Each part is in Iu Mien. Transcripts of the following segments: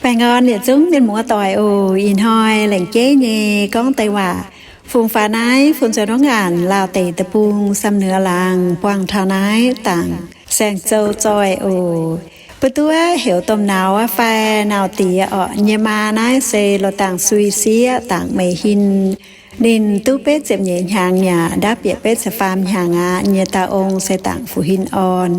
Baengh orn yietc zungv mienh muoz doic oc. Ih hnoi laengz jeiv nyei gorngv deix waac fungx faaux naaiv fun zoux nongv ngaanc Laauh Deic Deic-Bung, Samv Nüex Laangz, buangh taux naaiv Dangc Saeng-Zou Zoih oc. Mbuo duqv heuc Domh Nauz fai Nauz Diex orqc nyei maa naaiv se loz-dangh sui sieqv Dangc Meix Hin. Ninh duqv betv ziepc nyeic hnyangx yaac ndapv bieqc betv ziepc faam hnyangx aqv. Nyei dauh ong se Dangc Fu Hin Orn.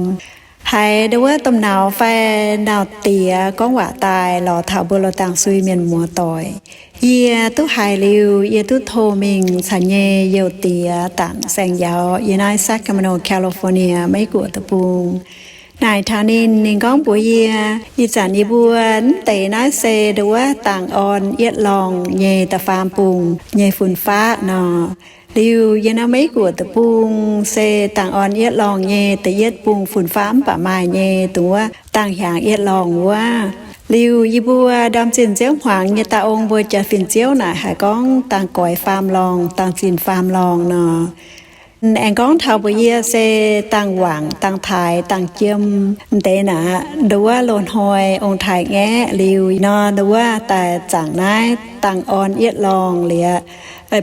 Haiz ndau wuov Domh Nauz fai Nauz Diex gorngv waac daaih lorz taux mbuo loz-dangh sui mienh muoz doic, yie duqv haiz liuz, yie duqv tov mingh caux nyei youh diex Dangc Saeng-Yauz yiem naaiv Sacramento, California, Meiv Guoqv deic-bung. Naaic taux ninh, ninh gorngv mbuox yie, ih zanc yie mbuo mv deix naaiv se ndau wuov Dangc Orn Yietv Lorngh nyei da'faam bung nyei fun-faqv nor. Liuz yiem naaiv Meiv Guoqv deic-bung se Dangc Orn Yietv Lorngh nyei da'yietv bung fun-faqv mv baac maaih nyei dongh wuov Dangc Hiaangx Yietv Lorngh wuov. Liuz yie mbuo ndorm zinh nziouv hmuangx nyei dauh ong mbuo jaax fin-ziouv naaic haiz gorngv Dangc Goix Faam Lorngh, Dangc Zinh Faam Lorngh nor. Aengx gorngv taux mbuox yie se Dangc Wangc, Dangc Taaix, Dangc Jiem, mv deix naaic ndau wuov loz-hnoi ong-taaix-ngaeqv liuz nor, ndau wuov daaih zaangc naaiv Dangc Orn Yietv Lorngh liuz,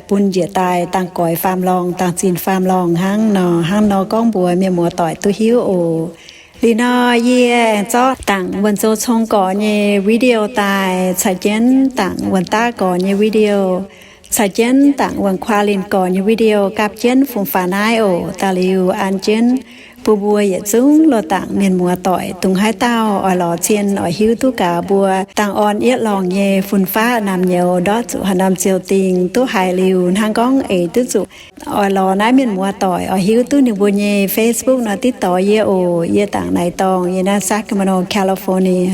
bun njiec daaih Dangc Goix Faam Lorngh, Dangc Zinh Faam Lorngh hnangv nor. Hnangv nor gorngv mbuox mienh muoz doic duqv hiuv oc. Liuz nor yie aengx zorqv Dangc Wuonh Zoux Cong gorx nyei video daaih, caux jienv Dangc Wuonh Daqv gorx nyei video, caux jienv Dangc Wuonh Kuaa Linh gorx nyei video gapv jienv fungx faaux naaiv oc. Daaih liuz an jienv bun mbuo yietc zungv loz-dangc mienh muoz doic dongh haaix dauh oix lorz cien oix hiuv duqv gaax mbuo Dangc Orn Yietv Lorngh nyei fun-faqv naamh nyouz ndortv zuqc haaix norm ziouc dingh duqv haiz liuz hnangv gorngv eix duqv zuqc oix lorz naaiv mienh muoz doic oix hiuv duqv ninh mbuo nyei Facebook nor, ติดต่อ yie oc. Yie Dangc Naaiv Dorngh, yie naaiv Sacramento, California.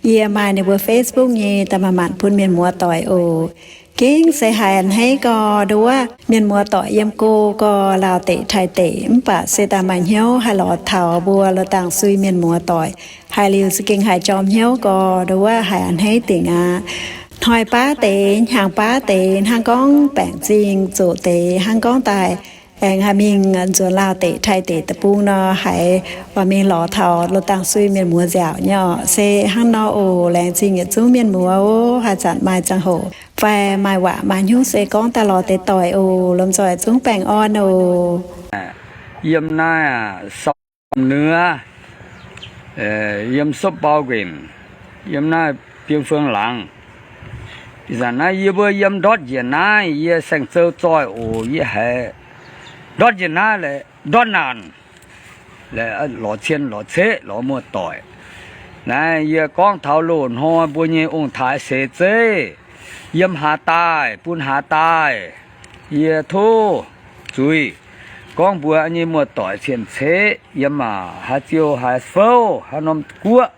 Yie maaih ninh mbuo Facebook nyei, daaih manc-manc bun mienh muoz doic oc. Gengh se haiz a'hneiv gorx, ndau wuov mienh muoz doic yiem go gorx, Laauh deic Taiv deic, mv baac se daaih maaih hnyouv haih lorz taux mbuo loz-dangh sui mienh muoz doic. Haiz liuz za'gengh haiz jorm hnyouv gorx, ndau wuov haiz a'hneiv dingc aqv. Hnoi baav deix, hnyangx baav deix, hnangv gorngv baengc zingh zoqc deix, hnangv gorngv daaih aengx haih mingh nzuonx Laauh deic Taiv deic deic-bung nor, haiz oix mingh lorz taux loz-dangh sui mienh muoz nziaauc nyei orqc. Se hnangv nor oc. Laengz zingh yietc zungv mienh muoz oc. Haaix zanc maaih ziangh hoc fai maaih waac maaih hnyouv se gorngv daaih lorz deix doic oc. Lomh nzoih zungv baengh orn oc. Yiem naaiv Samv Nüex, yiem Sopv Bau Nquenc, yiem naaiv Bieng Fuong Laangz. Ih zanc naaiv yie mbuo yiem ndortv njiec naaiv, yie Saeng-Zou Zoih oc. Yie haiz ndortv njiec naaiv lorz ndortv naanc, lorz cien lorz ceqv lorz muoz-doic. Naaiv yie gorngv taux loz-hnoi mbuo nyei ong-taaix seix zeiv yiem haaix daaih bun haaix daaih. Yie tov zuiz gorngv mbuox nyei muoz-doic cien-ceqv yiem aac, haaix ziouh haaix fouv, haaix norm guoqv,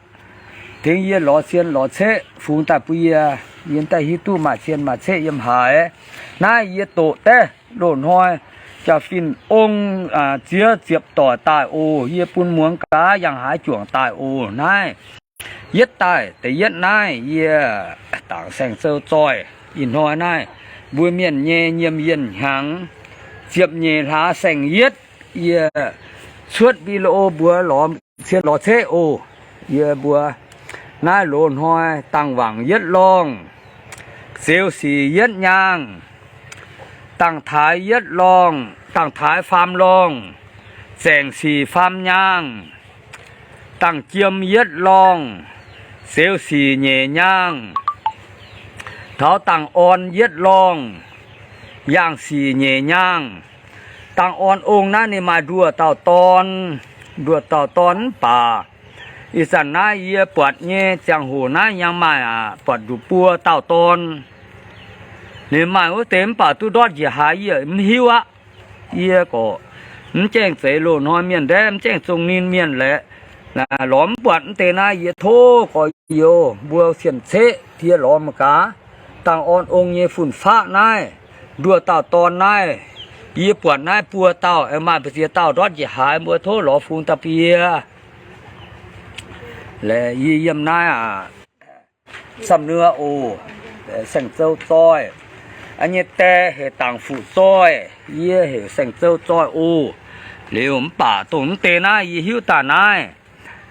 tengx yie lorz cien lorz ceqv fungx daaih bun yie. Yie daaih hiuv duqv maaih cien maaih ceqv yiem haaix. Naaiv yie doqc deix loz-hnoi jaa-fin ong ziex ziepc doic daaih oc. Yie bun muangx gaax yangh haaix juangc daaih oc. Naaiv yietv daaih, da'yietv naaiv yie Dangc Saeng-Zou Zoih. Ih hnoi naaiv mbuo mienh nyei nyiemc yienh hnyangx ziepc nyeic hlaax saeng-yietv, yie cuotv video mbuox lorz cien lorz ceqv oc. Yie mbuox naaiv loz-hnoi Dangc Wangc Yietv Lorngh, Zeux Sic Yietv Nyaangh, Dangc Taaix Yietv Lorngh, Dangc Taaix Faam Lorngh, Zaengc Sic Faam Nyaangh, Dangc Jiem Yietv Lorngh, Zeux Sic Nyeic Nyaangh, taux Dangc Orn Yietv Lorngh, Yaangh Sic Nyeic Nyaangh. Dangc Orn ong naaiv ninh maaih nduoh dauh dorn, nduoh dauh dorn mv baac ih zanc naaiv yie buatc nyei ziangh hoc naaiv yangh maaih aqc, buatc nduqc buo dauh dorn. Ninh maaih wuov deix mv baac duqv ndortv njiec haaix yie mv hiuv aqv. Yie gorqv mv jaengh zeiz loz-hnoi mienh ndiev, mv jaengh zong ninh mienh laeqv, lorz mv buatc mv deix naaiv. Yie tov gorx-youz mbuo cien-ceqv diex lorz mangc gaax, Dangc Orn ong nyei fun-faqv naaiv, nduoh dauh dorn naaiv. Yie buatc naaiv buo dauh, maaih mbu'ziex dauh ndortv njiec haaix, mbuo tov lorz fungx da'bie. Laeh yie yiem naaiv aqv, Samv Nüex oc, Saeng-Zou Zoih. Yie nyei die heuc Dangc Fuqv Zoih, yie heuc Saeng-Zou Zoih oc. Liuz mv baac dongh mv deix naaiv yie hiuv daaih naaiv,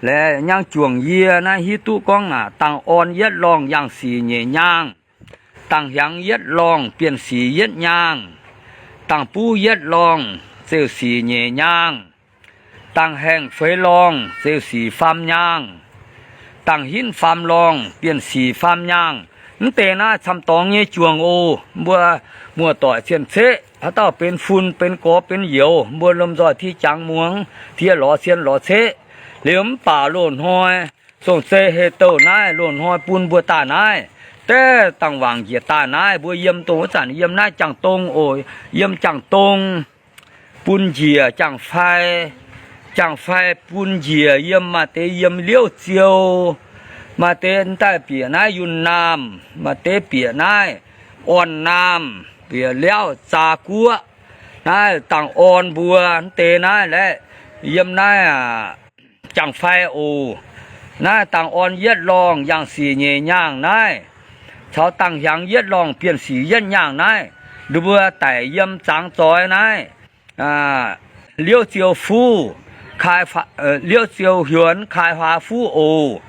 Laeh nyangv juangc yie naaiv hiuv duqv gorngv aac, dangh orn yietv lorngh yangh sic nyeic nyaangh, dangh hiaangx yietv lorngh bienh sic yietv nyaangh, dangh buv yietv lorngh ziouc sic nyeic nyaangh, dangh haengh feix lorngh ziouc sic faam nyaangh, dangh hinv faam lorngh bienh sic faam nyaangh. Mv deix naaiv camv-dorngx nyei juangc oc. Mbuo muoz-doic cien-ceqv haaix dauh benx fun benx gorx benx youz, mbuo lomh nzoih tih jangx muangx, tih lorz cien lorz ceqv. Liuz mv baac loz-hnoi song-zei hei douh naaiv loz-hnoi bun mbuo daaih naaiv, daaih dangh wangc njiec daaih naaiv, mbuo yiem dongh wuov zanc yiem naaiv Jangx-Dong oc. Yiem Jangx-Dong bun njiec Jangx-Fai, Jangx-Fai bun njiec yiem maaih deix yiem Liouv Ziou, maaih deix daaih bieqc naaiv Yunh Naamh, maaih deix bieqc naaiv Orn Naamh, bieqc Liauv Zaa Guoqv. Naaiv dangh orn mbuo mv deix naaiv laeh, yiem naaiv aac, Jangx-Fai oc. Naaiv dangh orn yietv lorngh yangh sic nyeic nyaangh naaiv, caux dangh hiaangx yietv lorngh bienh sic yietv nyaangh naaiv, mbuo daic yiem zangx zoix naaiv, Liouv Ziou Fuv, Liouv Ziou Hiuonx Kaaix Huaax Fuv oc.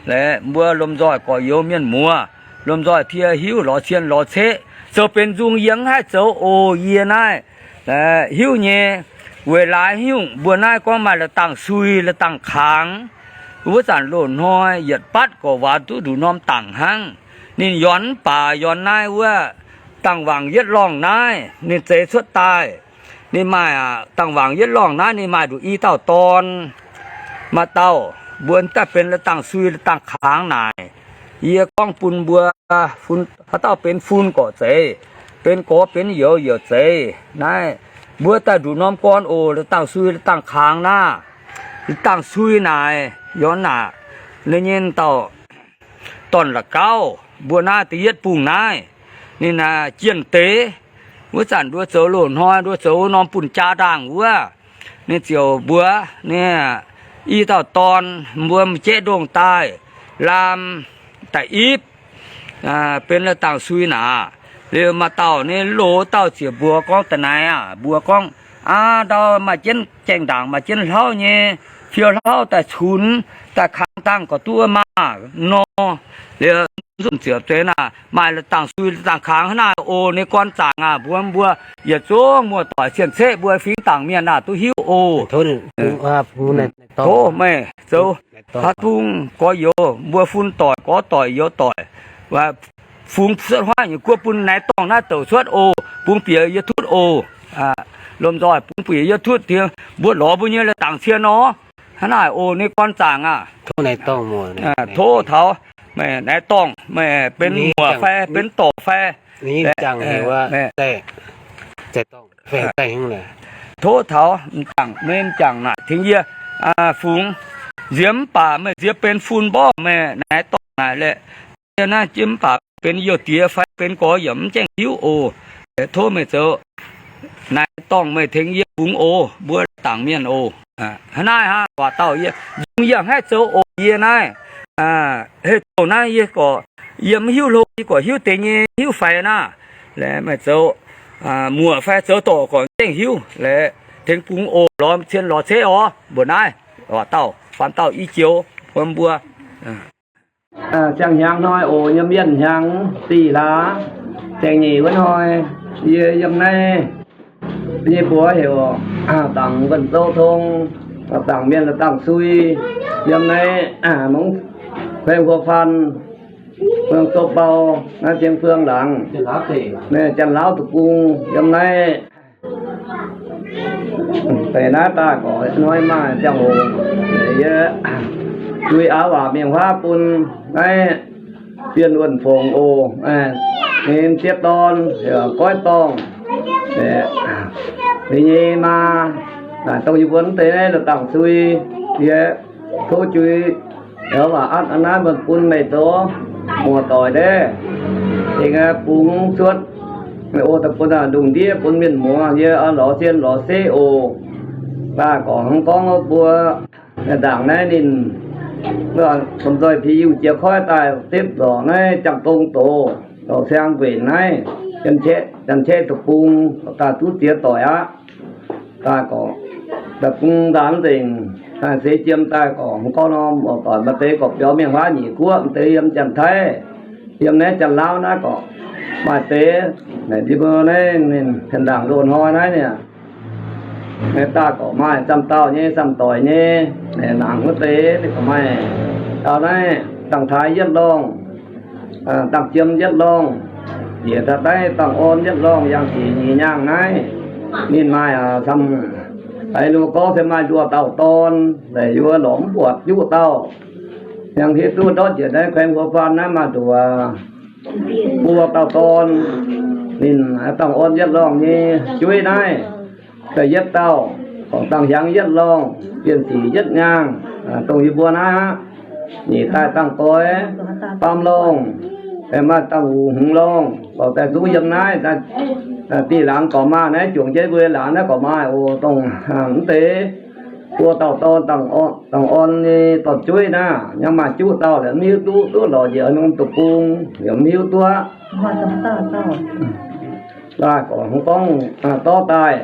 Laeh mbuo lomh nzoih gorx-youz mienh muoz, lomh nzoih tie hiuv lorz cien lorz ceqv, zoux benx nzung yie mv haih zoux oc. Yie naaiv hiuv nyei, weic laaix hiuv mbuo naaiv gorngv maaih la'dangh sui la'dangh kangx. Wuov zanc loz-hnoi yietc batv gorqv waac duqv nduqc norm dangc hnangv. Ninh Yorn mv baac Yorn naaiv wuov dangh wangc yietv lorngh naaiv ninh zeix cuotv daaih. Ninh maaih aac, dangh wangc yietv lorngh naaiv ninh maaih nduqc i dauh dorn. Maaih dauh mbuo daaih benx la'dangh sui la'dangh kangx naaic. Yie gorngv bun mbuo fun, haaix dauh benx fun gorqv zeiz, benx gorx benx youz yaac zeiz. Naaiv mbuo daaih nduqc norm gorn oc, la'dangh sui la'dangh kangx naaiv. La'dangh sui naaic, Yorn naaic, ninh nyei dauh dorn-la'gauv mbuo naaiv da'yietv bungh naaiv, ninh jienh deix. Wuov zanc nduov zoux loz-hnoi nduov zoux wuov norm bunh jaa ndaangh wuov, ninh ziouc mbuox ninh i dauh dorn, mbuo m'jeiv ndongh daaih, laam da'ipv benx la'dangh sui naaic. Liuz maaih dauh ninh loz dauh ziouc mbuox gorngv da'naaiv aac, mbuox gorngv, aav, ndau maaih jienv jaeng-ndaangc maaih jienv hlauv nyei, fiou hlauv daaih cunx, daaih kangx dangh gorqv duqv maah nor. Liuz nzunc ziouc deix naaic maaih la'dangh sui la'dangh kangx hnangv naaiv oc. Ninh gorn zaangc aac, mbuox mbuo yietc zungv muoz-doic cien-ceqv mbuo fingx dangc mienh aah, duqv hiuv oc. Tov meih zoux haaix bung gorx-youz, mbuo fun doic gorx doic youz doic, fungx cuotv huaav nyei guoqv bun naaiv dorngh naaiv douc cuotv oc. Bungx bieqc yie tutv oc. Lomh nzoih bungx bieqc yie tutv diex, mbuo lorz mbuo nyei la'dangc cien nor. Hnangv naaic oc. Ninh gorn zaangc aac, tov taux meih naaiv dorngh, meih benx muoc fai benx dorc fai, tov taux m'jangc, meih m'jangc naaic tengx yie fungx nziex mv baac meih nziex benx fun mborqv meih naaiv dorngh naaic leh. Yie naaiv jiex mv baac benx youh diex fai benx gorx yaac mv gaengh hiuv oc. Tov meih zoux naaiv dorngh meih tengx yie fungx oc, mbuo dangc mienh oc. Hnangv naaiv hnangv waac dauh yie, yie haih zoux oc. Yie naaiv, heh, zoux naaiv yie gorqv, yie mv hiuv hlo, yie gorqv hiuv deix nyei hiuv faix naaiv. Laeh meih zoux muoc fai zoux dorc gorqv gaengh hiuv. Laeh tengx bungx oc, lorz cien lorz ceqv orv. Mbuox naaiv waac dauh, faam dauh i joux wuom mbuo. Ziangh hnyangx hnoi oc, yiem mienh hnyangx dih hlaax, ziangh nyeic wuov hnoi, yie yiem naaiv nyei mbuox heuc Dangc Wuonh Zouv Tong, dangc mienh dangc sui, yiem naaiv mv fei huo faan, mbuo zoux bau naaiv ziangh buang laangz, Janx-Laauv deic-bung yiem naaiv. Deix naaiv daaih gorx hnoi maaih ziangh hoc, yie lui aav waac mingh huaav bun naaiv Bienh Wuonh Fongc oc. Ninh sieqv dorn heuc Goiv Dorngh, ninh nyei maa, dongh yie mbuo mv deix naaiv la'dangc sui, yie tov jui waac atv naaiv mbuo bun meih zoux muoz-doic deix, tengx bungx cuotv oc, daaih bun lungh ndiev bun mienh muoz, yie lorz sien lorz sev oc. Daaih gorngv gorngv mbuo ndaangc naaiv ninh lomh nzoih piex yungh jiex koiv daaih depv lorqc naaiv Jangx-Dong doz, dorh siang nquenc naaiv Janx-Chaeqv deic-bung, daaih duqv ziex doic aqv. Daaih gorngv daaih bung ndaamv nzengc, Seix jiem daaih gorqv, gorngv norm doic maaih deix gorqv biaux mienh huaav nyic guoqv, maaih deix yiem Janx-Taiv, yiem naaiv Janx-Laauv naaiv gorqv maaih deix. Naaic yie mbuo naaiv ninh hien ndaangc loz-hnoi naaiv niaa, naaiv daaih gorqv maaih samh dauh nyei, samh doic nyei, naaic nangc wuov deix ninh gorqv maaih dauh naaiv dangh taaix yietv lorngh, dangh jiem yietv lorngh, njiec daaih daiv dangh orn yietv lorngh, yangh sic nyic nyaangh naaiv. Ninh maaih camv, haaix nor gorngv se maaih nduoh dauh dorn, naaic yie mbuo lorz mv buatc juqv dauh. Yangh hiuv duqv ndortv njiec naaiv แขวงหัวพัน naaiv maaih nduoh buo dauh dorn. Ninh dangh orn yietv lorngh nyei jueiv naaiv, da'yietv dauh, gorngv dangh hiaangx yietv lorngh, bienh sic yietv nyaangh, dongh yie mbuo naaiv aqv. Nyic daaih dangh goix baamh lorngh, maaih dangh wuc hmz lorngh, gorqv daaih zungv yiem naaiv. Dieh laangz gorqv maaih naaiv, juangc jienv mbuo laangz naaiv gorqv maaih oc. Dongh mv deix buo dauh dorn, dangh orn nyei dorn-jueiv naaiv, yaac maaih juqv dauh, mv hiuv duqv, duqv lorz njiec norm deic-bung, yaac mv hiuv duqv. Daaih gorqv gorngv dorv daaih,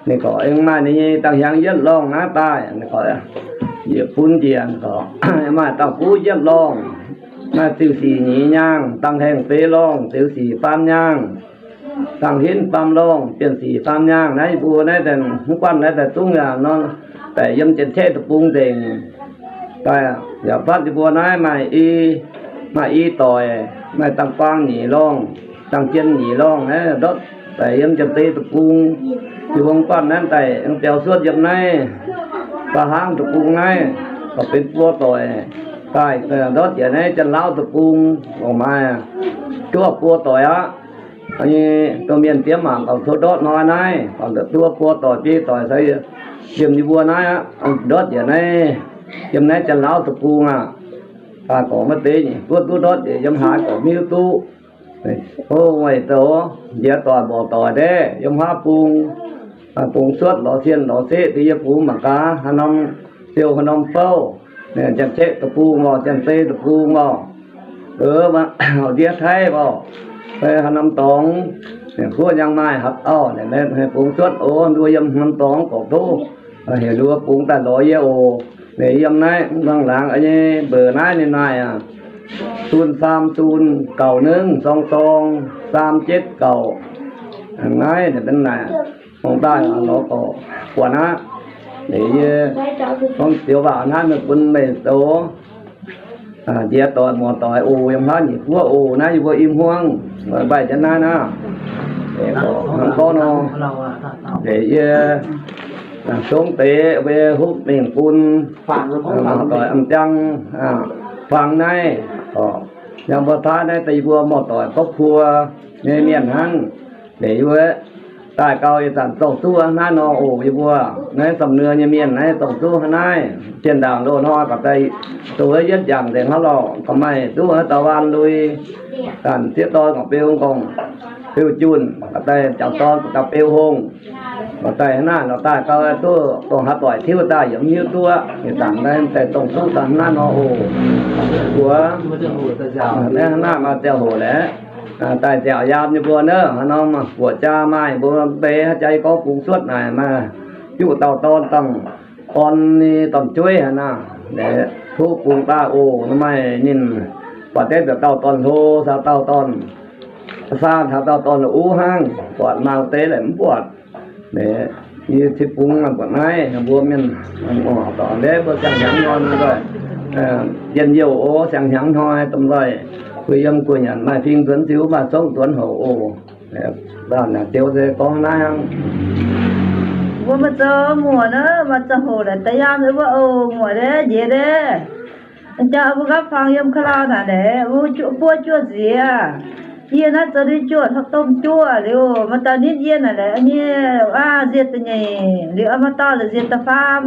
ninh gorqv aengx maaih ninh nyei dangh hiaangx yietv lorngh naaiv daaih, ninh gorqv yietc bun njiec gorqv maaih dangh guv yietv lorngh, maaih ziux sic nyic nyaangh, dangh haengh deix lorngh, ziux sic faam nyaangh, dangh hinv faam lorngh, bienh sic faam nyaangh. Naaiv yie mbuo naaiv daaih mv guanh naaiv daaih zungv yaac nor, daaih yiem Janx-Kaeqv deic-bung nzengc. Daaih yaac fatv yie mbuo naaiv maaih i, maaih i doic, maaih dangh buang nyic lorngh, dangh jien nyic lorngh naaiv ndortv daaih yiem Janx-Zei deic-bung. Yie mbuo mv guanh naaiv daaih aengx biaux suotv yiem naaiv baav hnangv deic-bung naaiv, gorqv benx buo doic daaih ndortv njiec naaiv Janx-Laauv deic-bung, gorqv maaih juov buo doic aqv. Dongh mienh diev mangc gorqv tov ndortv hnoi naaiv, gorqv duov buo doic biei doic se yiem yie mbuo naaiv aqv. Ndortv njiec naaiv, yiem naaiv Janx-Laauv deic-bung aqv. Daaih gorqv maaih deix duqv duqv ndortv njiec yiem haaix gorqv mv hiuv duqv. O, weic zoux njiec doic mborqc doic ndiev yiem huaav bung, bungx cuotv lorz cien lorz zeqv deix yie bungx mangc gaax haaix norm siou haaix norm fouv, Janx-Kaeqv deic-bung lorqc, Janx-Zei deic-bung lorqc, ndiev Taiv lorqc, haaix norm dorngx, kuov nyangx maaih haaix dauh bungx cuotv oc. Nduov yiem norm dorngx gorqv tov heuc nduov bungx daaih lorz yie oc. Yiem naaiv mv bangc laangz nyei mbeux naaiv ninh maaih aqv, ศูนย์สามศูนย์ เก้าหนึ่งสองสอง สามเจ็ดเก้า naaiv ninh benx naaic, hungh daaih lorz gorqv buatc aqv. Yie gorngv zioux waac naaiv meih bun meih zoux njiec doic muoz doic oc. Yiem hnangv nyic buov oc. Naaiv yie mbuo i hmuangv mbaih jienv naaiv naaiv. Gorngv nor, yie zungv deix mbuo hopv mingh bun muoz doic m'jangv fangx naaiv. Yangh mbuo taav naaiv deix yie mbuo muoz doic ครอบครัว nyei mienh hnangv. Deix yie mbuo daaih gau ih zanc dongh duqv hnangv naaiv nor oc. Yie mbuo naaiv สำเนียง nyei mienh naaiv dongh duqv hnangv naaiv. Zinh ndaangc loz-hnoi gorqv daaih dongh wuov yietv njaangc nzengc hnangv lorqc, gorqv maaih duqv haaix dauh waan lui, zanc sieqv dorn gorqv beu ngongh, beu junh, gorqv daaih jangc dorn gorqv daaih beu hungh, gorqv daaih hnangv naaiv nor daaih gau duqv dongh haaix doic tiuv daaih yaac mv hiuv duqv. Ih zanc naaiv daaih dongh duqv daaih hnangv naaiv nor oc. Mbuo naaiv hnangv naaiv maaih ziangh hoc laeh, daaih nziaauc yaam nyei mbuo naaiv, haaix norm buoqc jaa maaih mbuo deix haaix jaax gorngv bungx cuotv naaic maaih juqv dauh dorn dangh orn nyei dorn-jueiv haaix naaic, tov bungx daaih oc. Maaih ninh buatc deix nzauc dauh dorn-hlo, caux dauh dorn-saa, caux dauh dorn-uv hnangv, buatc maaih deix laih mv buatc. Yie cingx bungx buatc naaiv mbuo mienh dorngx ndiev mbuo siang-hnyangx hnoi nzoih, njien-youh oc, siang-hnyangx hnoi domh nzoih, guei yiem guei nyanc maaih fing nzuonx ziux maaih zongv nzuonx houc oc. Ziouv se gorngv naaiv hnangv. Mbuo maaih zoux muoc naaiv, maaih ziangh hoc naaic da'yaam wuov oc, muoc ndiev njiec ndiev. Jaa mbuo gapv fangx yiem คลอง naaic naaic, mbuo buov juoqv nziex. Yie naaiv zoux ninh juoqv, domh juoqv liuz, maaih dauh nitv yie naaic laeh, nyei aav nziex da'nyeic liuz, maaih dauh la'nziex da'faam.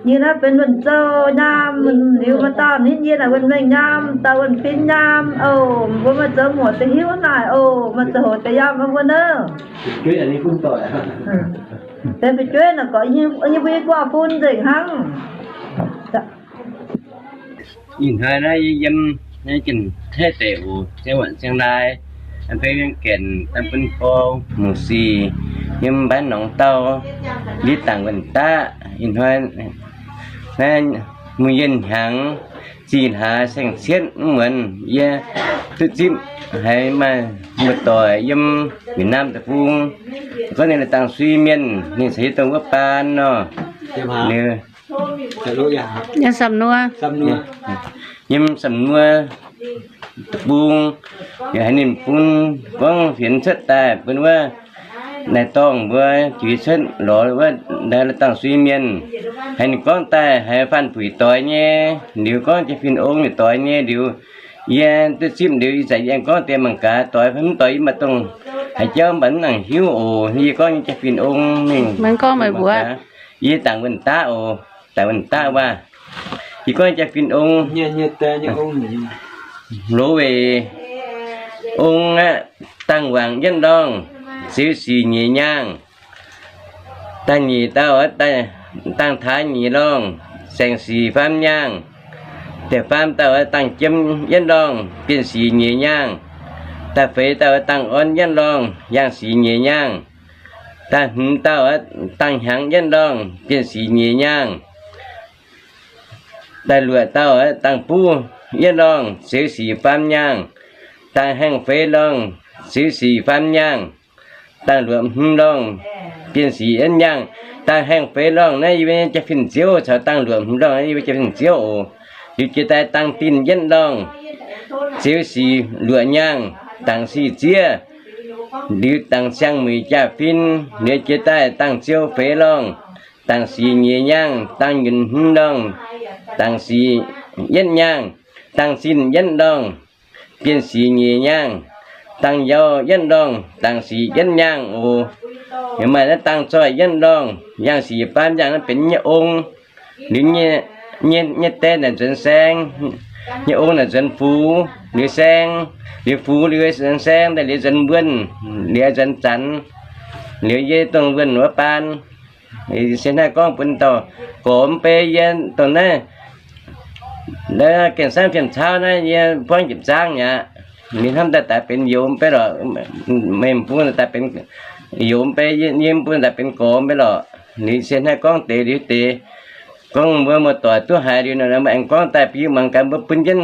Yie naaiv benx wuonh zouv nyaam liuz, maaih dauh nitv yie naaic wuonh mengh nyaam, dauh wuonh fin nyaam oc. Mbuo maaih zoux muoc da'hiuv naaic oc, maaih zoux hoc da'yaam mbuo naaiv. Benx fu'jueiv naaic gorqv yie mbuo i guaav fun nzengc hnangv. Ih hnoi naaiv yie yiem naaiv Janx-Taiv deic oc, Jiangx Waanc, Jiangx Laai, Danv Beiv, Mienh Gaenc, Danv Bun Fong, Mouc Sic, yiem Mbaanv Nongx Dauh, Ndiev Dangc, Wuonh Daqv. Ih hnoi Naaiv mungz yienh hnyangx zih hlaax saeng-cietv muonz yie duqv zipv haiz maaih muoz-doic yiem Việt Nam deic-bung, gorngv ninh la'dangh sui mienh, ninh caux yie dongh wuov baan nor. Yiem Samc Nuo, yiem Samc Nuo deic-bung, haiz ninh bun gorngv fienx cuotv daaih bun wuov naaic dorngh mbuo juix cuotv lorz wuov la'dangh sui mienh. Haiz ninh gorngv daaih haiz faanh buic doix nyei, liuz gorngv jaa-fin ong ninh doix nyei liuz, yie duqv zipv liuz ih zanc yie aengx gorngv deix mangc gaax doix fai mv doix, yie mv baac dongh haaix jauv mv baac mv nangc hiuv oc. Yie gorngv nyei jaa-fin ong mingh, yie dangc wuonh daqv oc, dangc wuonh daqv waac. Yie gorngv jaa-fin ong, loz-weic ong aqv, dangh wangc yietv ndorngh, ziux sic nyeic nyaangh. Da'nyeic dauh dangh taaix nyeic lorngh, saeng-sic faam nyaangh. Da'faam dauh dangh jiem yietv ndorngh, bienh sic nyeic nyaangh. Da'feix dauh dangh orn yietv ndorngh, yangh sic nyeic nyaangh. Da'hmz dauh dangh hnyangx yietv ndorngh, bienh sic nyeic nyaangh. Da'luoqc dauh dangh buv yietv ndorngh, ziux sic faam nyaangh. Dangh haengh feix ndorngh, ziux sic faam nyaangh. Dangh luoqc hmz ndorngh, bienh sic yietv nyaangh. Dangh haengh feix ndorngh naaiv yie mbuo nyei jaa-fin ziouv caux dangh luoqc hmz ndorngh naaiv yie mbuo jaa-fin ziouv oc. Liuz jiex daaih dangh dinh yietv ndorngh, ziux sic luoqc nyaangh, dangc sic ziev. Liuz dangc siang-mueic jaa-fin, liuz jiex daaih dangh ziou feix ndorngh, dangc sic nyeic nyaangh. Dangh nyunc hmz ndorngh, dangc sic yietv nyaangh. Dangh zinh yietv ndorngh, bienh sic nyeic nyaangh. Dangh yaux yietv ndorngh, dangc sic yietv nyaangh oc. Yaac maaih naaiv dangh zoih yietv ndorngh, yangh sic faam nyaangh, naaiv benx nyei ong. Liuz nyei, nyei, nyei die naaic nzuonx saeng, nyei ong naaic nzuonx fux, liuz saeng, liuz fux, liuz nzuonx saeng, daaih liuz nzuonx wuonh, liuz nzuonx zanx, liuz yie dongh wuonh wuov baan. Se hnangv gorngv bun dauh gorx mv bei yie dongh naaiv, naaiv gengh samv fiem cauv naaiv yie buangv jipc zaangv mi'aqv. Ninh hnamv daaih daaih benx youz mv bei lorqc, meih mv bun daaih benx youz mv bei, yie mv bun daaih benx gorx mv bei lorqc. Liuz se hnangv gorngv deix liuz deix, gorngv mbuo muoz-doic duqv haiz liuz nor, mbuo aengx gorngv daaih bun yie muangx gaax, mbuo bun jienv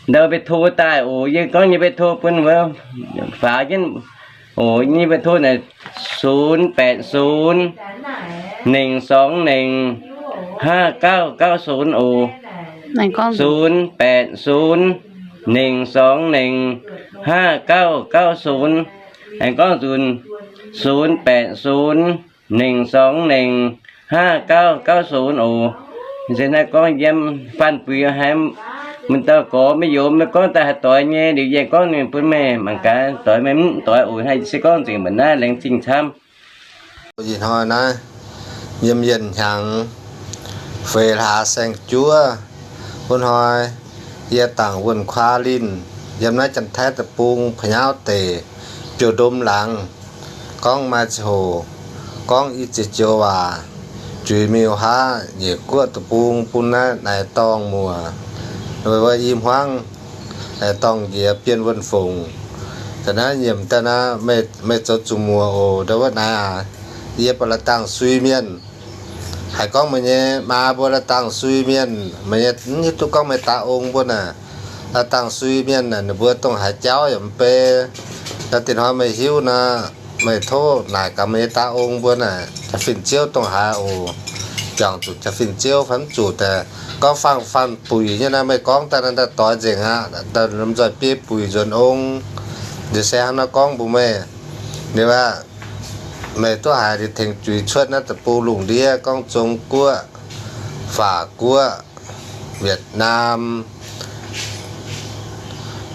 ndau mbe to daaih oc. Yie gorngv nyei mbe to bun mbuo faaux jienv oc. Nyei mbe to naaicศูนย์แปดศูนย์ หนึ่งสองหนึ่ง ห้าเก้าเก้าศูนย์ oc. ศูนย์แปดศูนย์ หนึ่งสองหนึ่ง ห้าเก้าเก้าศูนย์ aengx gorngv nzunc, ศูนย์แปดศูนย์ หนึ่งสองหนึ่ง ห้าเก้าเก้าศูนย์ oc. Se hnangv gorngv yiem faanh buix haiz mbuo dauh gorx maiv youz, maiv gorngv daaih haih doix nyei, liuz yie gorngv ninh bun meih mangc gaax, doix meih mv doix oc. Hnangv se gorngv nzengc mbuoqc naaiv laengz zingh camv. Ih hnoi naaiv yiem yienh hnyangx feix hlaax saeng-juov wuov hnoi, yie dangc wuonh kuaa linh yiem naaiv Janx-Taiv deic-bung, Pa'nyauv deic, biouv-ndom laangz, gorngv maaih ziangh hoc gorngv i ziex joux waac, juix miuc-haav nyeic guoqv deic-bung bun naaiv naaic dorngh muoc, weic wuov i hmuangv dorngh njiec bienh wuonh fongc. Da'naaiv nyiemc daaih naaiv, meih zoux zuqc muoc oc, ndau wuov naaiv aac. Yie buatc la'dangh sui mienh, haiz gorngv meih nyei maa mbuo la'dangh sui mienh, meih nyei mv hiuv duqv gorngv meih daaih ong mbuo naaic, la'dangh sui mienh naaic, ninh mbuo dongh haaix jauv yaac mv bei. Daaih dinh hnoi meih hiuv nor, meih tov naaic gaax meih nyei daaih ong mbuo naaic, jaa-fin ziouv dongh haaix oc. Juangc zuqc jaa-fin ziouv fai mv zuqc daaih, gorngv faang-faanh buic nyei naaiv, meih gorngv daaih naaiv daaih doix nzengc aqv. Daaih lomh nzoih biei buic nzuonx ong, liuz se hnangv nor gorngv mbuox meih. Liuz aqv, meih duqv haiz liuz tengx juix cuotv naaiv deic-bung lungh ndiev gorngv Zong Guoqv, Faac Guoqv, Việt Nam,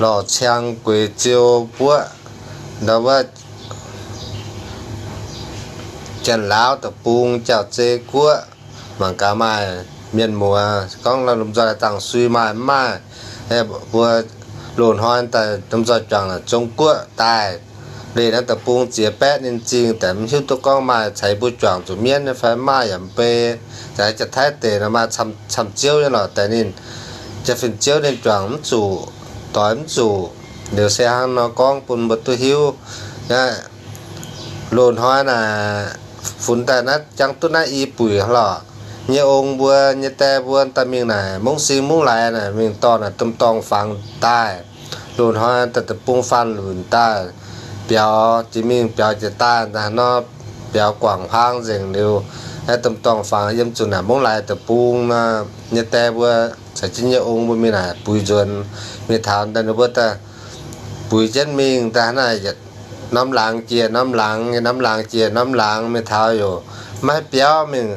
Lorh Ciang, Gueix Ziou Guoqv, ndau wuov Janx-Laauv deic-bung, Jauv-Zei Guoqv, mangc gaax maaih mienh muoz gorngv lomh nzoih dangh sui maaih mv maaih. Mbuo loz-hnoi daaih lomh nzoih juangc Zong Guoqv daaih. Leih naaiv deic-bung ziex baeqv ninh zingh daaih, mv hiuv duqv gorngv maaih caux mbuo juangc zuqc mienv fai mv maaih yaac mv bei. Caux Janx-Taiv deic nor maaih camv-camv ziouv nyei lorqc, daaih ninh jaa-fin ziouv ninh juangc mv zuqc, doix mv zuqc. Liuz se hnangv nor gorngv bun mbuo duqv hiuv. Loz-hnoi naaic funx daaih naaiv jangv duqv naaiv i buic lorqc. nyei ong mbuo nyei die mbuo daaih mingh naaic mungv sing mungv laaix naaic mingh dorh naaic domh dorngh fangx daaih. Loz-hnoi daaih deic-bung faanv lunc daaih biaux, jiex mingh biaux jiex daaih nor, biaux guangc huaang nzengc liuz, aeqv, domh dorngh fangx yiem zuqc naaic mungv laaix deic-bung nor, nyei die mbuo caux jienv nyei ong mbuo mingh naaic buix nzuonx, mingh taux daaih ninh mbuo daaih buix jienv mingh daaih hnangv naaic, norm laangz jiex norm laangz, norm laangz jiex norm laangz mingh taux youc maiv biauv mingh.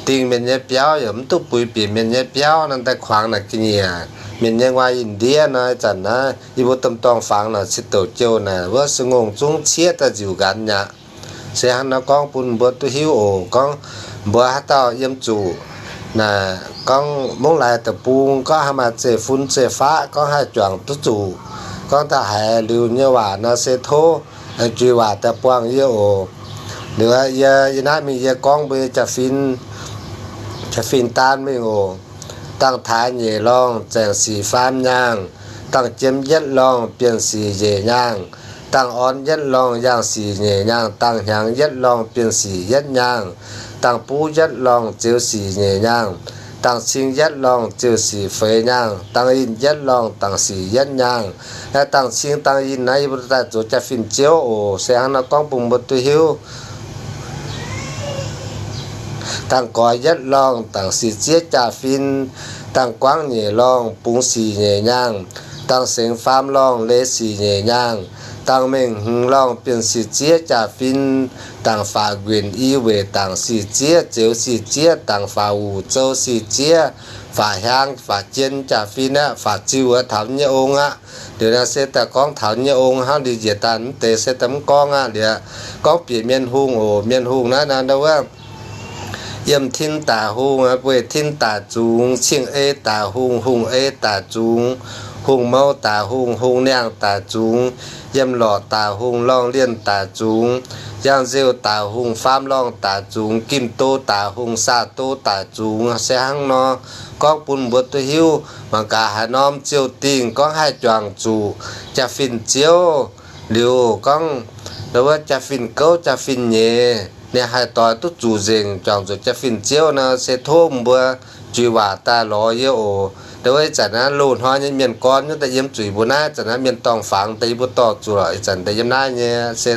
Dingh mienh nyei biauv yaac mv duqv buix bieqc mienh nyei biauv nor, daaih kuangx naaic ga'nyiec mienh nyei nguaaiv. Ih ndiev nor, ih zanc naaiv yie mbuo domh dorngh fangx naaic cin-douc jouh naaic wuov se ngongh zungv cieqv daaih nziuc nqanx mi'aqv. Se hnangv nor gorngv bun mbuo duqv hiuv oc. Gorngv mbuo haaix dauh yiem zuqc naaic gorngv mungv laaix deic-bung gorngv haih maaih zeiv-fun zeiv-faqv, gorngv haih juangc duqv zuqc, gorngv daaih haiz liuz nyei waac nor se tov juix waac daaih buangh yie oc. Liuz yie, yie naaiv mingh yie gorngv mbuo nyei jaa-fin, jaa-fin daan mingh oc. Dangh taaix nyeic lorngh zaengc sic faam nyaangh, dangh jiem yietv lorngh bienh sic nyeic nyaangh, dangh orn yietv lorngh yangh sic nyeic nyaangh, dangh hnyangx yietv lorngh bienh sic yietv nyaangh, dangh buv yietv lorngh zeux sic nyeic nyaangh, dangh cing yietv lorngh ziouc sic feix nyaangh, dangh yinh yietv lorngh dangc sic yietv nyaangh. Naaiv dangh cing dangh yinh naaiv yie mbuo daaih zoux jaa-fin ziouv oc. Se hnangv nor gorngv bun mbuo duqv hiuv. Dangh goix yietv lorngh dangc sic zieqv jaa-fin, dangh guangv nyeic lorngh bungx sic nyeic nyaangh, dangh sengx faam lorngh leiz sic nyeic nyaangh, dangh mengh hmz lorngh bienh sic zieqv jaa-fin, dangh faatv nquenc i weic dangc sic zieqv, zeux sic zieqv, dangh faatv wuc zou sic zieqv, faatv hiaang faatv jien jaa-fin aqv, faatv ziux taux nyei ong aqv. Liuz naaiv se daaih gorngv taux nyei ong hnangv liuz njiec daaih mv deix se daaih mv gorngv aqv. Liuz gorngv bieqc mienh hungh oc. Mienh hungh naaiv nor ndau wuov, yiem tin daic hungh, weih tin daic zungx, cing-ei daic hungh, hungh ei daic zungx, hungh mou daic hungh, hungh niangh daic zungx, yiem lorqc daic hungh, lorngh lienh daic zungx, yangh nzeuh daic hungh, faam lorngh daic zungx, gimh do daic hungh, saah do daic zungx. Se hnangv nor gorngv bun mbuo duqv hiuv. Mangc gaax haaix norm ziouh dingh gorngv haih juangc zuqc jaa-fin ziouv liuz gorngv, ndau wuov jaa-fin gouv jaa-fin nyeiz, ninh haih doix duqv zuqc nzengc juangc zuqc jaa-fin ziouv nor, se tov mbuo juix waac daaih lorz yie oc. Ndau wuov ih zanc naaiv loz-hnoi nyei mienh gorn nyei daaih yiem zuqc yie mbuo naaiv, ih zanc naaiv mienh dorngh fangx daaih yie mbuo dorh zuqc lorqc. Ih zanc daaih yiem naaiv nyei se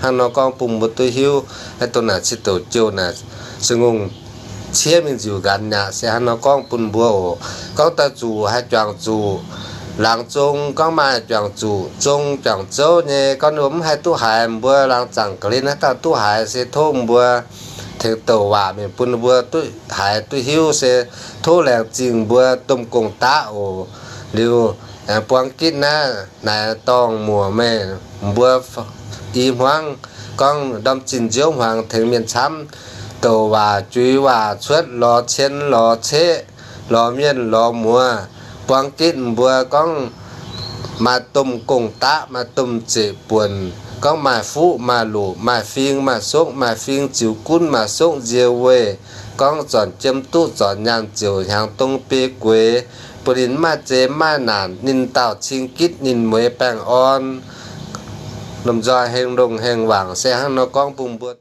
hnangv nor gorngv bun mbuo duqv hiuv. Naaiv dongh naaic cin-douc jouh naaic se ngongh cieqv mingh nziuc nqanx mi'aqv. Se hnangv nor gorngv bun mbuo oc. Gorngv daaih zuqc haih juangc zuqc laangz zong, gorngv maaih juangc zuqc zong juangc zouv nyei, gorngv mbuo mv haih duqv haiz, mbuo laangz zaangc ga'hlen haaix dauh duqv haiz se tov mbuo tengx douc waac mingh bun mbuo duqv haiz duqv hiuv se tov laengz zingh mbuo domh gong-daqv oc. Liuz, aengx buang gitv naaiv naaic dorngh muoc meih mbuo i hmuangv gorngv ndorm zinh nziouv hmuangx tengx mienh camv douc waac juix waac cuotv lorz cien lorz ceqv lorz mienh lorz muoz. Buang gitv mbuo gorngv maaih domh gong-daqv, maaih domh zeqc buonc, gorngv maaih fuqv maaih loqc, maaih fing maaih sokv, maaih fing ziux gunv, maaih sokv nzie weih, gorngv zornc jiem duqv zornc nyaanh ziouc hnyangx dong biei gueix, bun ninh mv maaih zei mv maaih naanc, ninh dauh cing gitv ninh mueiz baengh orn, lomh nzoih heng longh heng wangc. Se hnangv nor gorngv bun mbuo